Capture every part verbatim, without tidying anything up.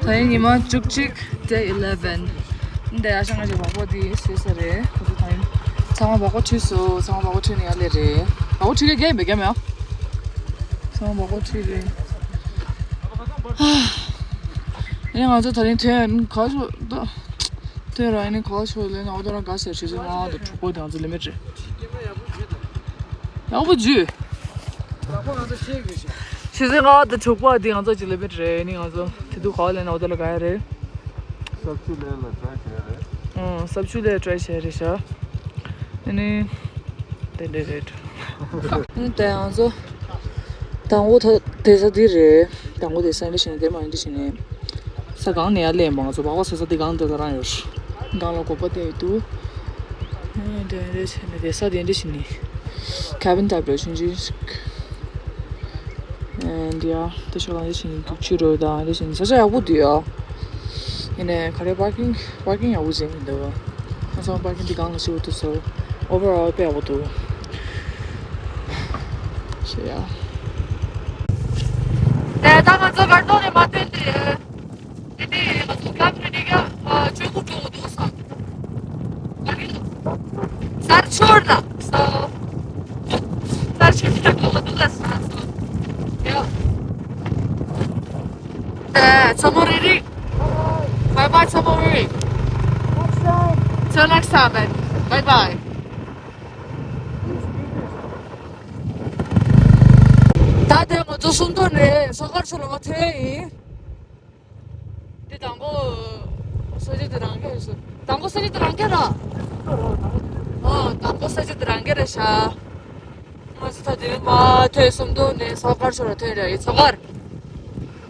ད་ཡིན་ཉི་མ་བཅུ་གཅིག day eleven། འདི་ཡར་ཤང་ང་ཅིག་བག་པོ་འདི་བཟོས་ས་རེད། ཁོ་ཚོ་ད་ཡིན་ཚང་མ་བག་པོ་འཁྲུས་སོང་། ཚང་མ་བག་པོ་འཁྲུས་ནས་ཡར་སླེབས་རེད། བག་པོ་འཁྲུས་མཁན་རྒན་མེད་རྒན་མེད་ཨ། ཚང་མ་བག་པོ་འཁྲུས་རེད། ཨ་ནི་ང་ཚོ་ད་རིང་ཐོན་ག་ཤོག་ད། དེ་ར་ཨ་ནི་ག་ཤོག་ལེན་ཨོ་ཏོ་ར་ག་ཟེར་ཆུ་ཚོད་ལྔ་དང་དྲུག་པ་དེ་ང་ཚོ་ལེན་མེད་རེད། ཡག་པོ་བརྒྱུད། ཆུ་ཚོད་ལྔ་དང་དྲུག་པ་དེ་ང་ཚོ་ཅིག་ལེན་མེད་རེད། ཨ་ནི་ང་ཚོ་དེ་དུས་ག་ལེན་ཨོ་ཏོ་ལ་ག་ཡ་རེད། ས་བཅུ་ལེན་ལ་ཊ་རའི་བྱས་རེད། ཨང་ས་བཅུ་ལེན་ཊ་རའི་བྱས་རེད་ཤག་ཨ་ནི། དེ་འདྲ་རེད། ཨ་ནི་དེ་ང་ཚོ། དང་པོ་ད་བསྡད་ས་འདི་རེད། དང་པོ་བསྡད་ས་འདི་བྱས་ནས་དེ་མ་ཡིན་འདི་བྱས་ནས། ས་སྒང་ནས་ཡར་སླེབས་ཡིན་པ། ང་ཚོ་བག་པ་བཟོ་ས་འདི་སྒང་འདི་ད་རང་ཡོད། སྒང་ལ་སྒོག་པ་བསྡད་ཡོད་འདུག་ཨ་ནི་དེ་འདྲ་བྱས་ནས་བསྡད་ས་དེ་འདྲ་བྱས་ནས། ཁེ་བིན་ཊའིབ་རེད་ཆུང་ཆུང་ཞིག་ཨ་ནི་འདི་ཡ་འདི་ཕྱོགས་སྒང་འདི་བྱས་ནས་ཕྱི་རོལ་དང་འདི་བྱས་ནས་ས་ཆ་ཡག་པོ་འདུག་ཡ། ཡིན་ནའི་ག་རེ་པར་ཀིང་པར་ཀིང་ཡག་པོ་བྱས་མི་འདུག་ཁ་སང་པར་ཀིང་འདི་སྒང་ལ་ཞེ་པོ་འདུག་སོ། ཨོ་ཝར་ཨོལ་དཔེ་ཡག་པོ་འདུག་ཞེས་ཡ། ད་ལྟ་ང་ཚོ་སྒར་ཏོག་ནས་མ་ཐོན་ཏེ། དེ་ནས་ང་ཚོ་སྒར་ཏོག་ནས་ཀྱང་ཆོས་འཁོར་འགྲོ་དགོས་འདུག་ས། ག་རེ། སར་ཆོར་ལ་སོ། སར་ཆོར་ལ་འགྲོ་དགོས་འདུག་ས། ཡ། ཨེ། ཚོ་མོ་རེ་རེ། Bye bye ཚོ་མོ་རེ་རེ། Till next time, man. Bye bye. ད་དེ་ང་ཚོ་སུམ་མདོ་ནས་སོ་དཀར་ཕྱོགས་ལ་མར་ཐོན་ཡིན། དེ་དང་པོ་ས་ཆ་དེ་རང་གི་རེད་ཤག་དང་པོ་ས་ཆ་དེ་རང་གི་རེད། ཨ། དང་པོ་ས་ཆ་དེ་རང་གི་རེད་ཤག་ང་ཚོ་ད་དེ་མར་ཐོན་སུམ་མདོ་ནས་སོ་དཀར་ཕྱོགས་ལ་ཐོན་རེད་ཡིན། སོ་དཀར།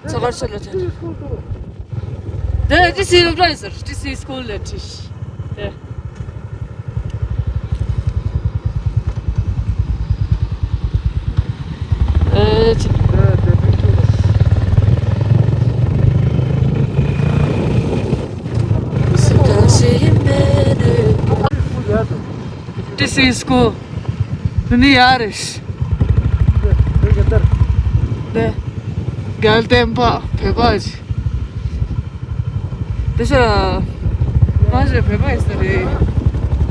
ཚོ་གར་ཚོ་ལ་ཐོན། དེ་ཏི་སི་སློབ་གྲྭ་ཡིན་ཟེར། ཏི་སི་སྐུལ་ལ་ཁྲིད། དེ། ཨེ་ཅི། ཏི་སི་སྐུལ། འདི་ནི་ཡག་རེད། འདི། རྒྱལ་བསྟན་པ་བོད་པ་ཞིག་འདི་ཤ། མ་ཞེས་བོད་པ་ཡིན་ས་རེད།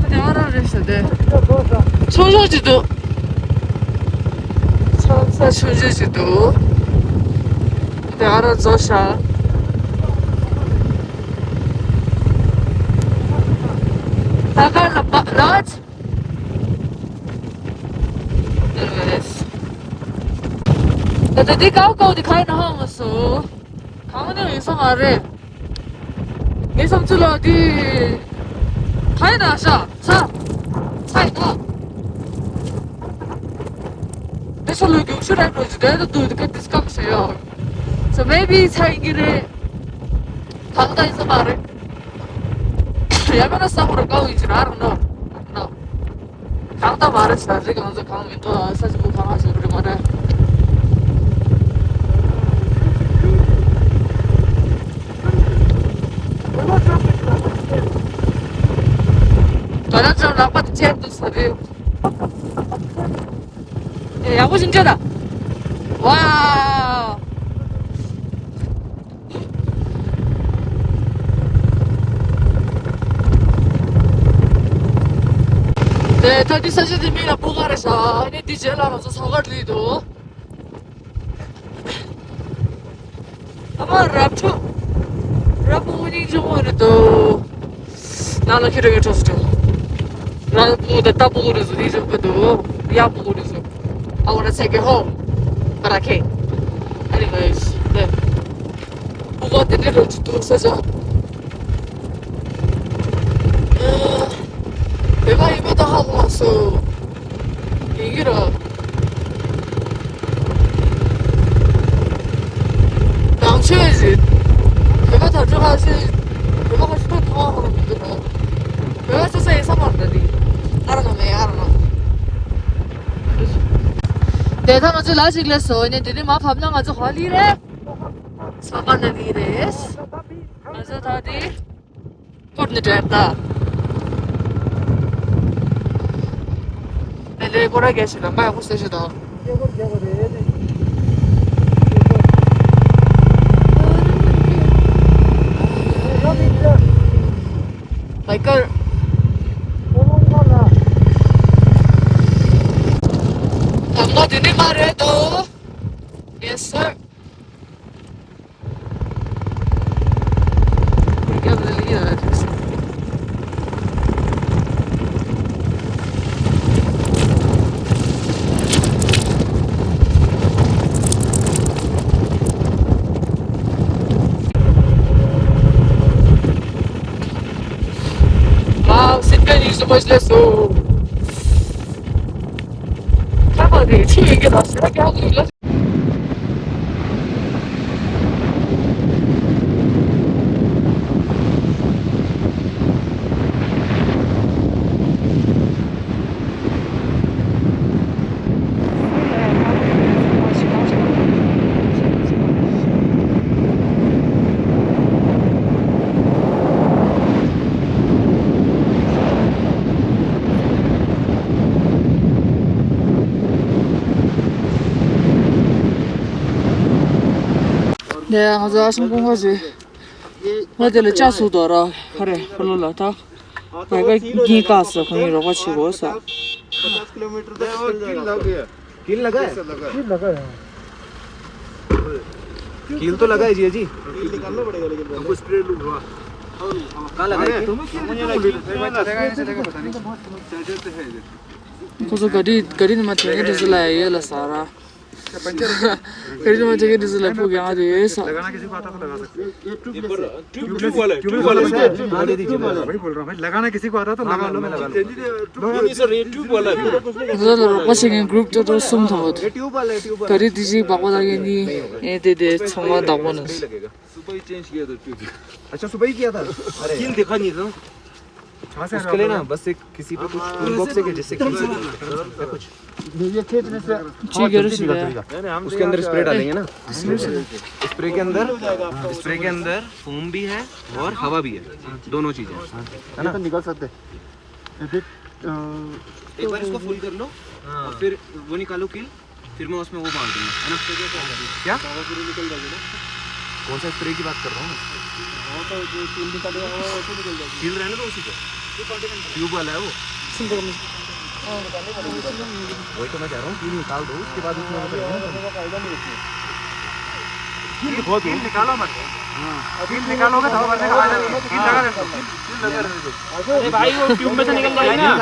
ད་དེ་ཨ་རག་རེད་ཤག་དེ། ཆུང་ཆུང་ཅིག་འདུག་ཆུང་ས་ཆུང་ཆུང་ཅིག་འདུག་དེ་ཨ་རག་རྫོགས་ཤག་ད་ག་ལ་པ་ལ། ད་ལྟ་འདི་ཀའོ་ཀའོ་འདི་ག་ཡིན་ན་ཧ་མ་སོང་། གང་ནས་ཡིན་ས་མ་རེད། ངའི་བསམ་ཚུལ་ལ་འདི་ག་ཡིན་ན་ཤ་ཚ་ཚ་ཡིན་ན། འདི་ཚོ་ལོ་རྒྱུག་ཤུ་རེད་འགྲོ་རྒྱུ་དེ་ད་འདུག་འདི་ག་འདི་སྐམ་ཟེར་ཡོད། So maybe ཚ་ཡིན་གྱི་རེད། གང་ལྟར་ཡིན་ས་མ་རེད། ཡང་མིན་ན་ས་ཧོར་དཀར་ཡིན་གྱི་རེད། I don't know. I don't know. གང་ལྟར་མ་རེད་ཤག་རི་གང་ཚོ་གང་མི་འདུག་ས་ཆ་ཁུག་གང་ལ་ཞིག་རེད་མ་རེད། ད་ལྟ་ཅང་ལག་པ་དེ་ཅན་འདུག་ས་རེད། ཡག་པོ་ཞིག་བྱས་ད། ཝའོ། དེ་ད་འདི་ས་ཆ་དེ་མིང་ལ་སྤུ་ག་རེད་ཤག་ཨ་ནི་འདི་རྗེས་ལ་ང་ཚོ་ས་གར་སླེབས་འདུག་ཨ་མ་རབ་ཕྲུག་རབ་ཕྲུག་སྙིང་རྗེ་མོ་རེད་འདུག་ནང་ལ་ཁྱེད་རང་གི་གྲོགས་སུ་འགྲོ། རབ་ཕྲུག་དང་རྟ་ཕྲུག་རེད་འདུག་སྙིང་རྗེ་མོ་འདུག་ཡག་ཕྲུག་རེད་འདུག I wanna take it home, but I can't. Anyways, yeah. སྤུ་ག་དེ་འདྲ་རེད་འདུག་ས་ཆ། བོད་པ་ཡིན་པ་ད་ཧ་གོ་མ་སོང་། ཡིན་གྱི་རེད། ནང་ཆོས་རེད། བོད་པ་དར་ཆ་ཁ་ཤས། བོད་པ་ཁ་ཤས་ཐོག་མཐོང་བ་ཧ་གོ་མི་འདུག་རེད། བོད་པ་ཆ་ས་ཡིན་ས་མ་རེད་འདི། ཨ་ར་ན་མེ་ཨ་ར་ན། དེ་ད་ང་ཚོ་ལ་ཅིག་ལས་སོ་ནས་དེ་ནས་མ་ཕབ་ན་ང་ཚོ་ཧ་ལི་རེད། ས་ག་ན་ལི་རེད། ང་ཚོ་ད་དེ། ཀོར་ནི་འདྲ་ད། ཨེ་ལེ་སྐོར་ར་རྒྱག་ཤི་ལ་མ་ཡག་པོ་ཟེར་ཤི་དང་། ཨའི་ཀར། དམ་པ་དེ་ནི་མ་རེད་དོ། Yes sir. Wow, sit back, you supposed to so. Come on, dude. Here you get us. ནས་ང་ཚོ་ཨ་སུམ་ཀུང་ཁ་ཟེ། ང་དེ་ལ་ལྕགས་ཟུག་དོ་ར། ཁ་རེ་ཁ་ལོ་ལ་ཐག་ང་ཀ་གཉིས་བཀག་སོ། ཁོང་གཉིས་རོགས་པ་བྱེད་དགོས་ས། पचास किलोमीटर किल लगा है। किल लगा है? किल लगा है। कील तो लगा है जी। जी, कील निकालना पड़ेगा, लेकिन हमको स्प्रे लूंगा। कहाँ लगा है? ཁོ་ཚོ་ག་རེ་ག་རེ་ནི་མ་དེ་ག་འདྲ་ཟེར་ལ་ཡོད་ལ་ས་ར། ག་རེ་ནི་མ་དེ་ག་འདྲ་ཟེར་ལ་ཕུག་ཡང་དེ་ཡོད་ས། लगाना किसी को आता तो लगा सकते हैं। ये ट्यूब वाला है, ट्यूब वाला है। हाँ, दे दीजिए, मैं वही बोल रहा हूँ भाई, लगाना किसी को आता तो लगा लो। नहीं, नहीं सर, ये ट्यूब वाला है। ཁོ་ཚོ་ལ་རོགས་པ་བྱེད་མཁན་གུ་རུབ་ཏོ་ཏོ་གསུམ་ཐོན་པ། ये ट्यूब वाला है, ट्यूब वाला। ག་རེ་དེ་ཅིག་སྦག་པ་ལ་ཡོད་ནི་ཨེ་དེ་དེ་ཚང་མ་བདག་པོ་ནི། सुबह ही चेंज किया था ट्यूब। अच्छा, सुबह ही किया था। अरे कील दिखा नहीं था। उसके लिए ना बस एक किसी पे कुछ टूल बॉक्स है क्या, जिससे कील से कुछ ये खींचने से ठीक है, रुक जा। उसके अंदर स्प्रे डालेंगे ना। स्प्रे के अंदर, स्प्रे के अंदर फोम भी है और हवा भी है, दोनों चीजें, है ना? तो निकल सकते हैं। एक बार इसको फुल कर लो और फिर वो निकालो कील। फिर मैं उसमें वो मार दूंगा, है ना? क्या? कौन सा स्प्रे की बात कर रहा हूँ मैं? वो तो जो कील निकालेगा, वो वैसे निकल जाएगी। कील रहने दो उसी पे। ट्यूब वाला है वो। वही तो मैं कह रहा हूँ, कील निकाल दो, उसके बाद उसमें वो करेंगे ना। कील खोदो। कील निकालो मत। हाँ। कील निकालोगे तो भरने का फायदा नहीं है। कील लगा रहने दो। कील लगा रहने दो। अरे भाई, वो ट्यूब में से निकल जाएगी ना।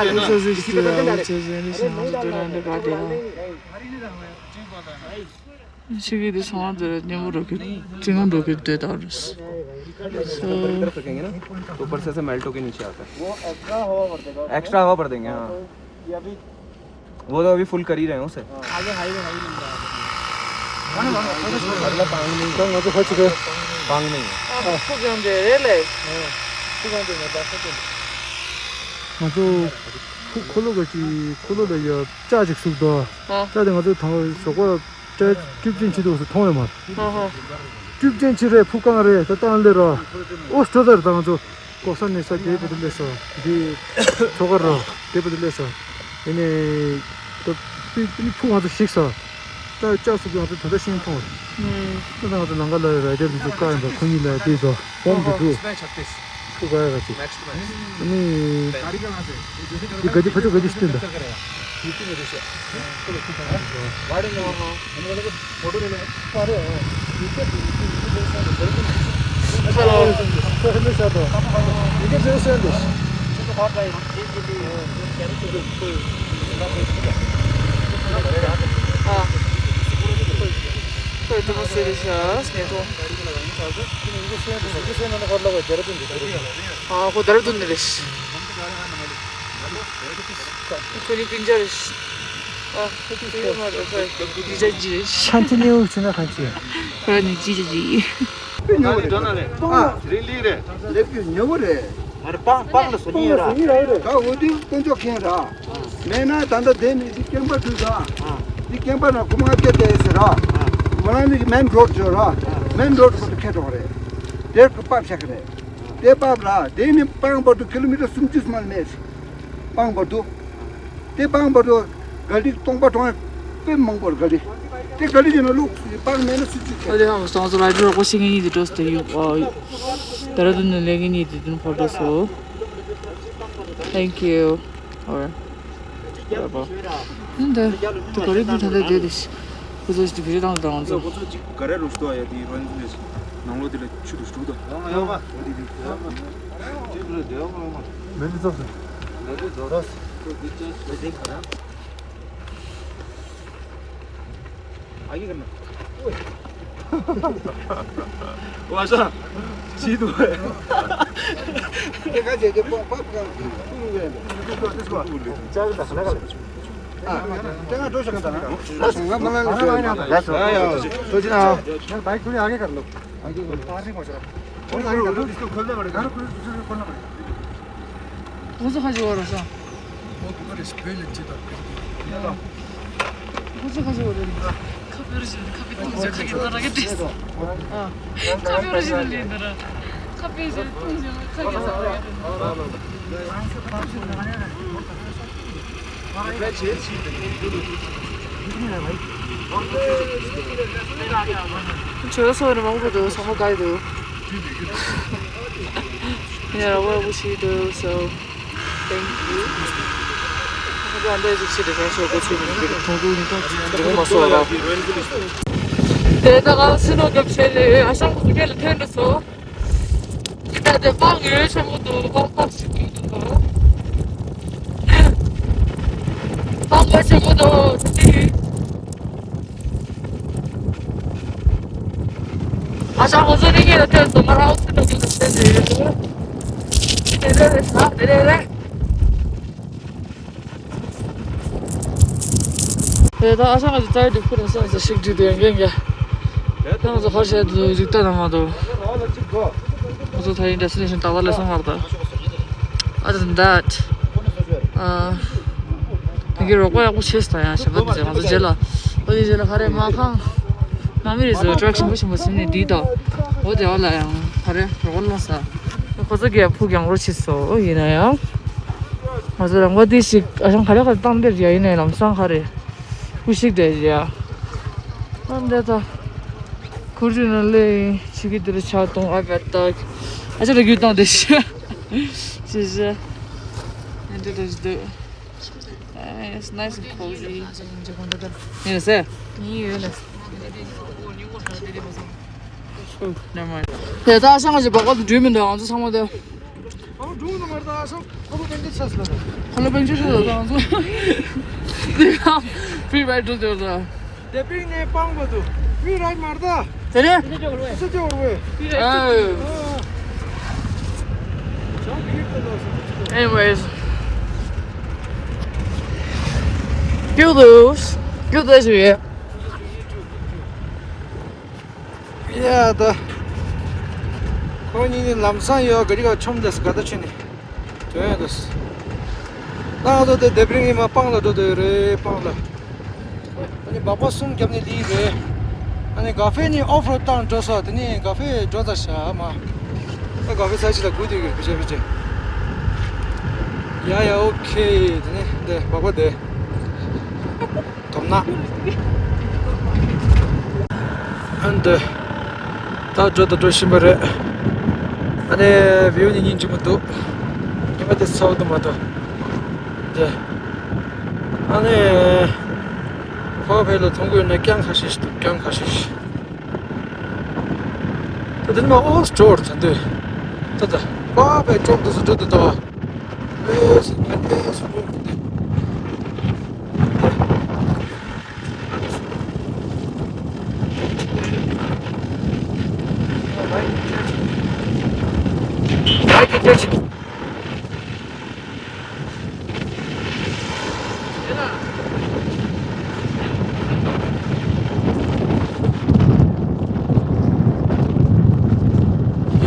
ཕྱི་གི་དེ་སོང་དེར་སྙན་པོ་རོ་ཁེ་ཅི་ང་འགྲོ་གི་དེ་དང་རེད། तो ऊपर से ऐसे मेल्ट होके नीचे आता है। वो एक्स्ट्रा हवा भर देगा। एक्स्ट्रा हवा भर देंगे, हाँ। तो ये अभी वो तो अभी फुल कर ही रहे हैं उसे। हाँ। आगे हाईवे, हाईवे मिल रहा है। अगला पांग नहीं है। ང་ཚོ་ཧ་ཅི་ག་ཨ་ཁུ་གང་དེ་རེད་ལེ། ཁུ་གང་དེ་ནས་བརྡ་ཤ་དེ། ང་ཚོ་ཁུ་ཁོ་ལོ་ག་ཅི་ཁོ་ལོ་ལ་ཡ་ལྕགས་ཅིག་ཟུག་དོ། ཨ། ལྕགས་དེ་ང་ཚོ་ཐང་ཞོགས་པ་ལྕགས་ཀྱུབ་ཅན་ཆེ་དུས་སུ་མཐོང་ཡོད་མ་རེད། ཨ་ཧ། ཀྱུབ་ཅན་ཆེ་རེད། ཕུ་གང་རེད། ད་བཏང་ལེ་ར། ཨོ་སྤྲོ་ད་རེད། ད་ང་ཚོ་ལྐོག་ས་ནས་ས་དེ་བུ་དེ་སླེབས་སོ། འདི་ཆོ་ག་ར་དེ་བུ་དེ་སླེབས་སོ། ཡིན་ནའི་ད་ཕུ་ཕུ་ང་ཚོ་ཞིག་སོ། ད་ལྕགས་ཟུག་ང་ཚོ་ད་ལྟ་ཤིང་མཐོང་རེད། ད་ང་ཚོ་ལམ་ཁ་ལ་ར་དེ་བུ་ཚོ་བཀག་ཡིན་པ། ཁོ་གཉིས་ལ་དེ་ཚོ་ཧོམ་དུ་འགྲོ། ཁུ་ག་ཡ་ག་ཅིག་ཨ་ནི། འདི་ག་དེ་ཕ་ཆོ་ག་དེ་ཤི་སྟོན་ད། ཁོ་ནི་པིན་ཇར་རེད། ཨ། ཁོ་ནི་པིན་ཇར་རེད། ཁོ་ནི་ཇི་ཇ་ཇི་རེད། ཁ་ཆེ་ནི་འུ་ཆེ་ན་ཁ་ཆེ། ཁོ་ནི་ཇི་ཇ་ཇི། ཉོ་རེད། ཨ། རི་ལི་རེད། ལེབ་ཀྱི་ཉོ་རེད། ཨ་རེ་པང་པང་ལ་སོ་ཉི་ར། ད་འོ་དེ་དཀོན་མཆོག་མཁན་ར། མེད་ན་ད་ལྟ་དེ་ནི་འདི་སྐྱེམས་པ་འདུག་ད། འདི་སྐྱེམས་པ་ན་ཁོ་མ་སྐད་དེ་ཟེར་ར། མ་ལ་ནི་མེན་རོཌ་ཟེར་ར། མེན་རོཌ་བར་དུ་ཁད་འགྲོ་གི་རེད། དེར་དུ་པར་ཆག་གི་རེད། དེ་པར་ལ་དེ་ནི་པང་བར་དུ་ཀི་ལོ་མི་ཊར་སུམ་ཅུ་མ་མེད། པང་བར་དུ། དེ་པང་བར་དུ་ག་ལི་སྟོང་པ་གྲོང་དཔེ་མང་པོར་ག་ལི། དེ་ག་ལི་ཡིན་ན་ལུག་པང་མེད་ན་སུམ་ཅུ་ཁད། ཨ་དེ་ཧང་སང་སོ་ར་ཇོ་རོགས་པ་ཤེས་ངེས་ཉིད་དུ་འགྲོ་སྟེ་ཡོད། ཨ། ད་ར་དུ་ནི་ལས་ངེས་ཉིད་དུ་དུ་ཕོ་འགྲོ་སོ། Thank you. Or whatever. འདི་འདི་ག་རེ་འདི་ད་ལྟ་བསྡད་དེ་ཁོ་ཚོ་ཞིག་བེད་སྤྱོད་བཏང་ལ་དང་ཚོ། ཁོ་ཚོ་ཅིག་ག་རེ་རུ་ཤི་ཏོ་ཡ་དེ་རོ་ནི་ནང་ལོ་དེ་ལ་ཆུ་དུ་ཤུ་ཏོ། ཡོང་ཡོང་། འོ་དེ་དེ་ཡོང་། མེ་འདི་ཚོ་སོ། མེ་འདི་ཚོ་སོ། ཨ་ཡེ་ག་ན། ཝ་ཤ། ཅི་དུ། དེ་ག་ཇེ་ཇེ་པོ་པོ་ག་ཀུ་རུ་ག་ཡ། ཅག་ད་ན་ག་ལ། ཨ། དེ་ང་འགྲོ་ཤག་ག་ད་ན། ང་མ་ལ་ལ་ཡ་ཡ། ཏོ་ཅི་ན། ཡར་བའི་ཀུ་རུ་ཨ་གེ་ག་ལོ། ཨ་གེ་ག་ལོ། ཨ་གེ་ག་ལོ། ཨོ་ཙི་ཁ་ཅིག་འོ་ར་ཤ། ཨོ་ཙི་ཁ་ཅིག་འོ་ར་ཤ། ཁ་པེ་རུ་ཞིག་ཁ་པེ་ཏུང་ཞིག་ཁ་གི་ལ་ར་གི་ཏེ། ཨ། ཁ་པེ་རུ་ཞིག་ལི་ནི་ར། ཁ་པེ་ཞིག་ཏུང་ཞིག་ཁ་གི་ས་ར་གི་ཏེ། ཁྱོད་སོ་རི་མང་པོ་འདུག་ཚང་མ་དགའ་ཡི་འདུག་ཡ་ར་བ་བུ་ཤི་འདུག so thank you. ཁ་པེ་འདི་ཟིག་ཤི་དེ་ཁ་ཤོ་གོ་ཚུལ་མི་འདུག་ཐོང་གུ་ནི་ཐོང་གུ་མ་སོ་ར། དེ་ད་ག་སི་ནོ་རྒྱབ་ཆེ་ལེ་ཨ་ཤང་གུ་སུ་ཁེ་ལ་ཐེན་འདུག་སོ། ད་དེ་སྤང་ཡོད་ཆེན་པོ་འདུག་སྤང་ཁོག་ཞིག་འདུག་སྤང་ཁོག་ཆེན་པོ་འདུག་ཨ་ཞང་ཁོ་ཚོ་ནི་ངེད་ལ་ཐོན་སོང་ང་རང་ཨོ་སི་ནོ་གི་ལ་ཐོན་ནས་ཡོད་འདུག་དེ་རེད་རེད་ད་དེ་རེད་རེད། དེ་ད་ཨ་ཞང་གི་རྩ་བའི་སྒྲིག་ཁུལ་ལ་སོང་ཟེར་ཞིག་བྲིས་དེ་རྒན་རྒན། ཁྱེད་རང་ཚོ་ཧར་བཤད་དུ་རིག་ལྟ་ན་མ་གཏོགས། ཁོ་ཚོ་ད་ཡིན་ཌེ་སི་ཊི་ནེ་ཤན་ཏག་ཏག་ལས་སོང་བར་ད། Other than that, ཨ། ད་གི་རོགས་པ་ཡག་པོ་བྱས་སོང་ཡང་ཞེ་པོ་འདི་ང་ཚོ་རྗེས་ལ། ཨོ་དེ་རྗེས་ལ་ཧ་རེ་མ་ཁང་། མ་མི་རེ་ཟོ་ཊ་རག་ཞིམ་པོ་ཞིམ་པོ་ཟིན་ནས་འདི་དང་། འོ་དེ་བ་ལ་ཡང་ཧ་རེ་རོགས་པ་སློང་ས། ཁོ་ཚོ་གི་ཕུག་ཡང་རོ་ཆིས་སོ་ཡིན་ན་ཡང་། ང་ཚོ་རང་པ་འདི་ཞིག་ཨ་ཞང་ཁ་རེ་ཁ་བཏང་འདིར་ཡ་ཡིན་ནའི་ལམ་སང་ཧ་རེ། ཀུ་ཤིག་དེ་ཡ། ཨ་འདྲ་ད། ཁུར་ཆུ་ན་ལེ་ཆི་གི་དེར་ཆ་གཏོང་ཨ་བ་ད། ཨ་ཅག་ལ་རྒྱུ་བཏང་དེ་ཤི། ཤི་ཤི། ཨ་འདྲ་ད་ཞི་དུ། It's nice and cozy. ཡིན་ཟེ། ཡིན་ཡོད་ལ། Oh, never mind. དེ་ད་ཤང་གི་སྦག་སྦག་ཏུ་འགྲུལ་མི་འདུག་ང་ཚོ་ཚང་མ་དེ། ཨོ་འགྲུལ་མི་འདུག་མ་རེད་ད་ཤང་ཁོ་ལོ་པན་ཅི་ཆགས་སོང་ད། ཁོ་ལོ་པན་ཅི་ཆགས་སོང་ད་ང་ཚོ། དེ་ཡང་free ride འགྲོ་དེ་ད། དེ་པིག་ནས་སྤང་བ་དུ་free ride མ་རེད་ད། དེ་རེད། སུ་ཅི་བར་བས། ཨ། Anyways. You lose. You lose. ཡ་ད། ཁོ་གཉིས་ནི་ལམ་སང་ཡོད་ག་རི་ག་ཆོམ་དེས་ག་ད་ཆུ་ནི། དོན་ཡོད་དོ། ད་ང་ཚོ་དེ་དེབ་རིང་ཡིན་མ་སྤང་ལ་འགྲོ་དོ་ཡོད་རེད་སྤང་ལ། ཨ་ནི་སྦག་སྦག་གསུམ་བརྒྱབ་ནི་དེ་ཡིན་རེད། ཨ་ནི་ག་ཧྥེ་ནི་ཨོཕ་རོད་བཏང་འགྲོ་ས་དེ་ནི་ག་ཧྥེ་འགྲོ་ཚར་ཤག་མ། ད་ག་ཧྥེ་ཚར་ཅི་ལ་སྒུག་དུས་ཡོད་རེད་བི་ཅེ་བི་ཅེ། ཡ་ཡ་ཨོ་ཁེ་དེ་ནི་དེ་སྦག་སྦག་དེ། དོམ་ན། ཨ་འདི། ད་འགྲོ་དང་འགྲོ་བཞིན་པ་རེད། ཨ་ནི་བིའུ་ནི་སྙིང་རྗེ་མོ་འདུག་ཉི་མ་དེ་ཚ་བོ་དུ་མ་དང་། འདི། ཨ་ནི། ཕ་བེ་ལ་མཐོང་གི་ཡོད་ན་རྐྱང་ཁ་ཤས་ཤིག་འདུག་རྐྱང་ཁ་ཤས་ཤིག་ད་དེ་ནི་ཨོ་སི་ཊོར་ཚ་འདོད། ད་ད། ཕ་བེ་ཅོག་འདུག་སུ་འགྲོ་དུ་དོ།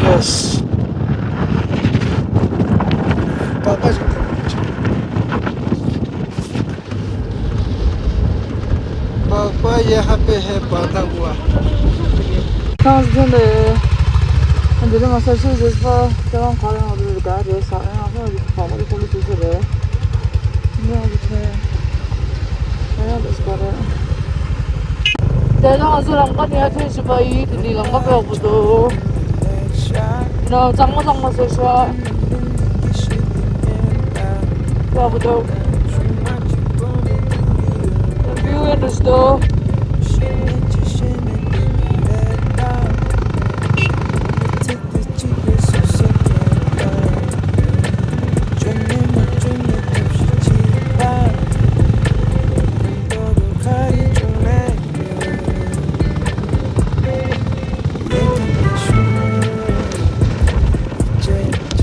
Yes. Papa, papa, ye happy he panda gua. Thanks, Jende. And the Massachusetts, the one calling out the guy, yes, I am going to follow the police. དེ་ནང་ང་ཚོ་ལམ་ཁ་ནས་ཡར་ཐོན་བཞིན་པ་ཡིན། དེ་ནས་ལམ་ཁ་ཕེབས་དགོས་འདུག་ན་གཙང་མ་གཙང་མ་བཟོས་ཤག་ལྟ་བུ་འདུག View in the store.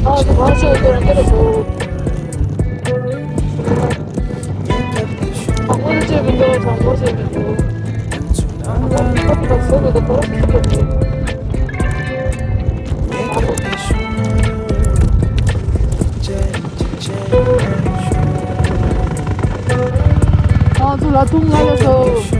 ཨ་ཁོ་ཚོ་དེ་རང་དེ་རེད་འདུག་དང་པོ་བྱས་མི་འདུག་དང་པོ་བྱས་མི་འདུག་ང་ཚོ་ལ་ཐུག་ང་ལ་སོ།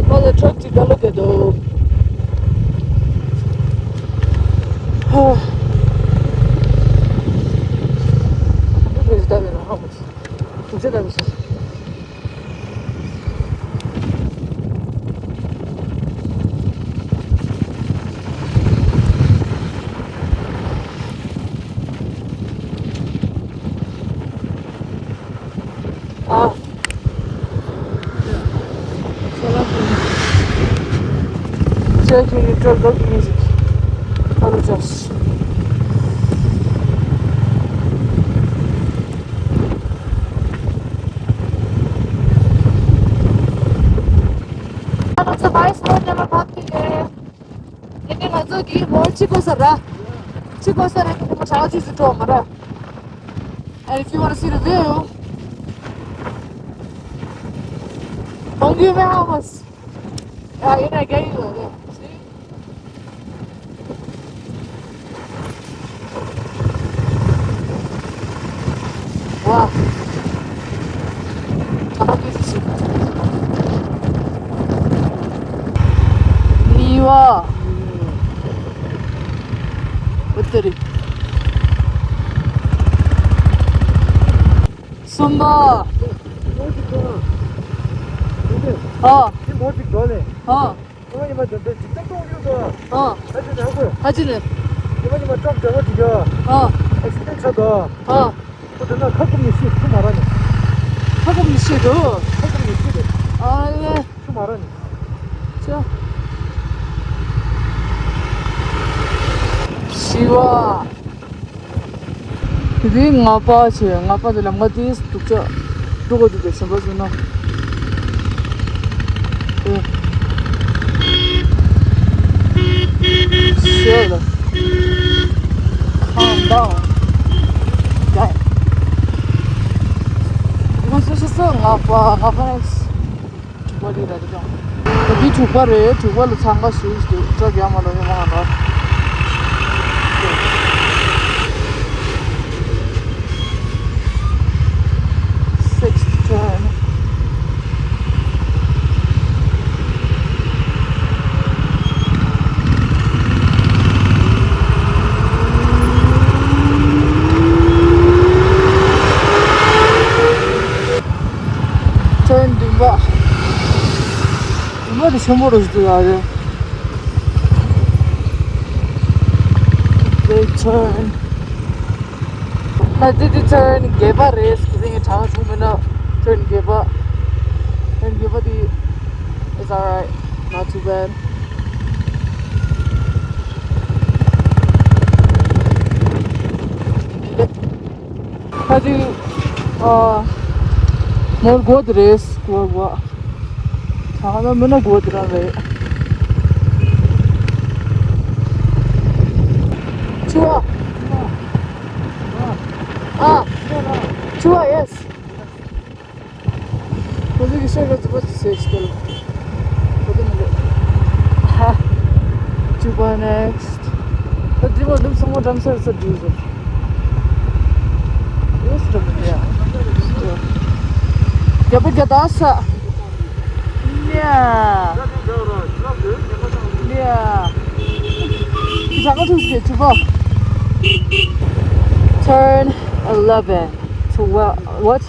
ཁོ་ལ་ཁྲག་ཅིག་ག་ལོ་དེ་འདུག་ཧོ། ཁོ་ལ་ད་ལས་ན་ཧ་གོ་ཆི། ཁོ་ཚོས་ད་ལས་སོ། ཨ། Sir, can you turn the music? Apologize. ང་ཚོ་བྷའི་སི་ལོ་ཉི་མ་ཕབ་ཀྱི་ཡོད། དེ་ནས་ང་ཚོ་གིས་མོལ་ཅི་དགོས་ས་ར། ཅི་དགོས་ས་ར་དེ་ནས་ང་ཚོ་ཅི་ཟིག་འགྲོ་མ་ར། And if you wanna see the view, don't give me hours. Yeah, you know, get you. See? ནི་བ། འོ་དེ་རེད། གསུམ་པ། ཨ། ཨ། ཨ། ཨ་ཅི་ནས། ཨ་ཅི་ནས། ཨ། ཨེག་སི་ཌེན་ཊི་ཆགས་འདུག་ཨ། ཨ། ཁོ་དེ་ན་ཁ་སྐུམ་ནས་ཤི་ཐུ་མ་ར་ནས། ཁ་སྐུམ་ནས་ཤི་འགྲོ། ཁ་སྐུམ་ནས་ཤི་རེད། ཨ་ལེ། ཐུ་མ་ར་ནས། ཅ། བཞི་བ། དེ་ལྔ་པ་བྱས། ལྔ་པ་དེ་ལམ་ཁ་དེ་སྡུག་ཅག་འགྲོ་དགོས་འདུག་པས་བྱམས་པ་བཟོས་ན། ཨེ། ཤེས་ལ། Calm down. Guy. ང་ཚོ་ཤི་སོང་ལྔ་པ་ལྔ་པ་ནས། དྲུག་པ་རེད་ར་དེ་ཀྱང་། ད་འདི་དྲུག་པ་རེད། དྲུག་པ་ལ་འཚང་ཁ་ཞུ་ཞུ་སྐྲ་རྒྱག་མ་ལོ་ཡོང་མ་ལ། Sixth turn. Turn བདུན་པ། བདུན་པ་དེ་ཆེན་པོ་རུ་ཞིག་ཏུ་ཡོད་རེད། Big turn. ད་དེ་དེ་turn བརྒྱད་པ་རེད། ཁྱེད་ཚོས་ངས་གྲངས་བྱུང་མིན་ན། Turn བརྒྱད་པ། Turn བརྒྱད་པ་དེ། It's alright. Not too bad. ད་དེ། ཨ། མོར་གོ་དེ་རེད། གོ་གོ། ད་ང་ཚོ་མི་ན་གོ་དེ་རང་རེད། Chupa. Ah, Chupa, yes. Kuzhiki shaka tsupa tsu se shikil. Chupa next. But they were doing some more drum set, so do it. Yes, drum set, yeah. Gyabu gyatasa. Yeah. Yeah. Jaka tu se chupa. Turn eleven. So what? What?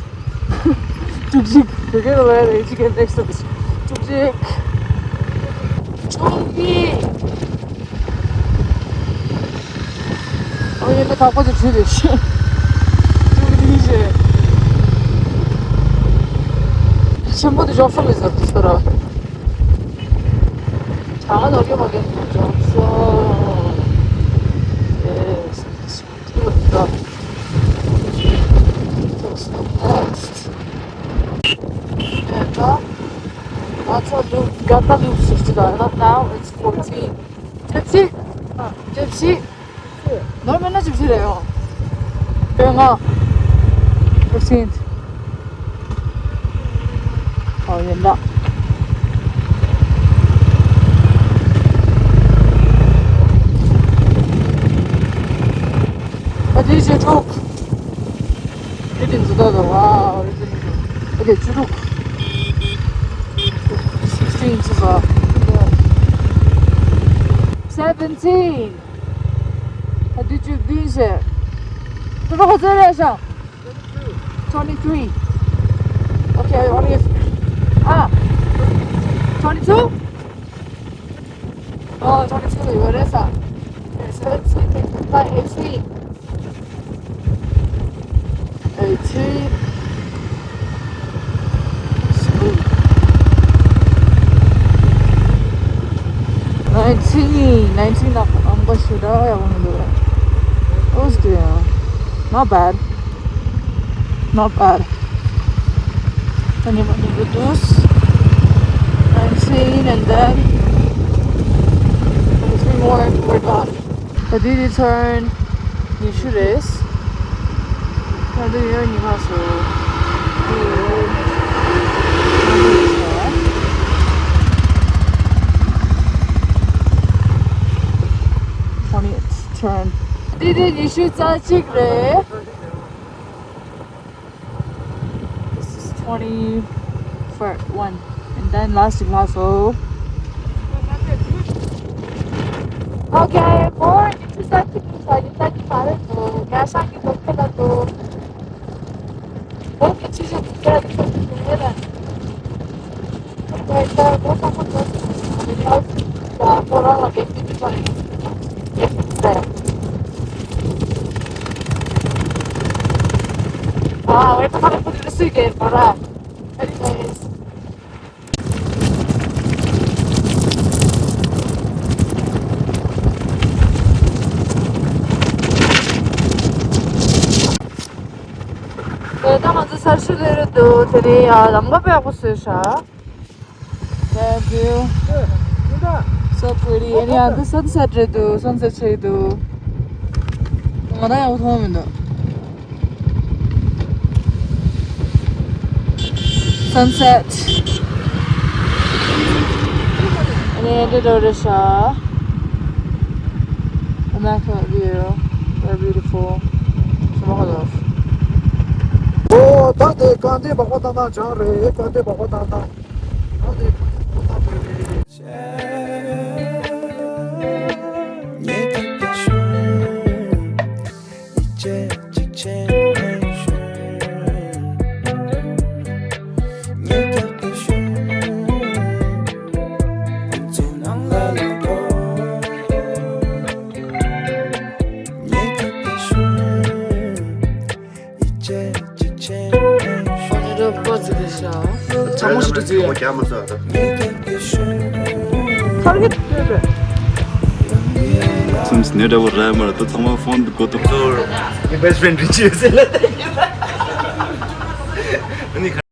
Tukjik. Forget about it. You get next to this. Tukjik. Tukjik. Oh, yeah, the couple to do this. Tukjik. Somebody drop from this episode. 자, 너게 먹게 좀 줘. Yes. Next. And, uh, that's a loop. Got the loop sixty dollars. Now it's fourteen. Gypsy? Gypsy? Normal na gypsy rayo. Penga. Fifteenth. Oh, yeah, no. What is your talk? It is the other. Wow, it is. Okay, Churuk. Sixteen inches off. Seventeen. How did you do it? What was it? Twenty-three. Okay, only if, ah, twenty-two? Oh, twenty-two, you were there, sir. Okay, seventeen, eighteen. Eighteen. Nineteen, nineteen, I'm going to shoot out. I want to do it. Let's do it. Not bad. Not bad. Anybody reduce? Nineteen and then three more and we're done. But did you turn? You should is. Now do you only muscle? Twenty turn. Did you shoot that chick there? This is twenty for one. And then last in last, oh. Okay, more interesting. So you said you started to gas and you looked at the. Okay, she's a teacher. 아, 왜 또 사람 보내는 쓰게 봐라. Anyways. ད་ང་ཚོ་ས་ཆུ་ལས་རེད་འདུག་དེ་ནས་ཡ་ལམ་ཁ་དཔེ་ཡག་པོ་བཟོས་ཤག That view. So pretty. ཨ་ནི་ཡང་འདི་sunset རེད་འདུག sunset བྱས་འདུག་ང་ད་ཡག་པོ་མཐོང་མི་འདུག Sunset. ཨ་ནི་འདི་འདྲ་རེད་ཤག Immaculate view. Very beautiful. ཤ་མ་ཁ་ལོ། ཨོ། ད་དེ་གང་དེ་བག་པ་བཏང་ན་ཅང་རེད། གང་དེ་བག་པ་བཏང་ན། སུམ་སྣེ་འདྲ་བོ་ར་མ་ར་ཏོ་ཚང་མ་ཕོན་དུ་གོ་ཏོ། Your best friend རིན་ཆེན་ཟེར་ལ་ཏེ། ཨ་ནི།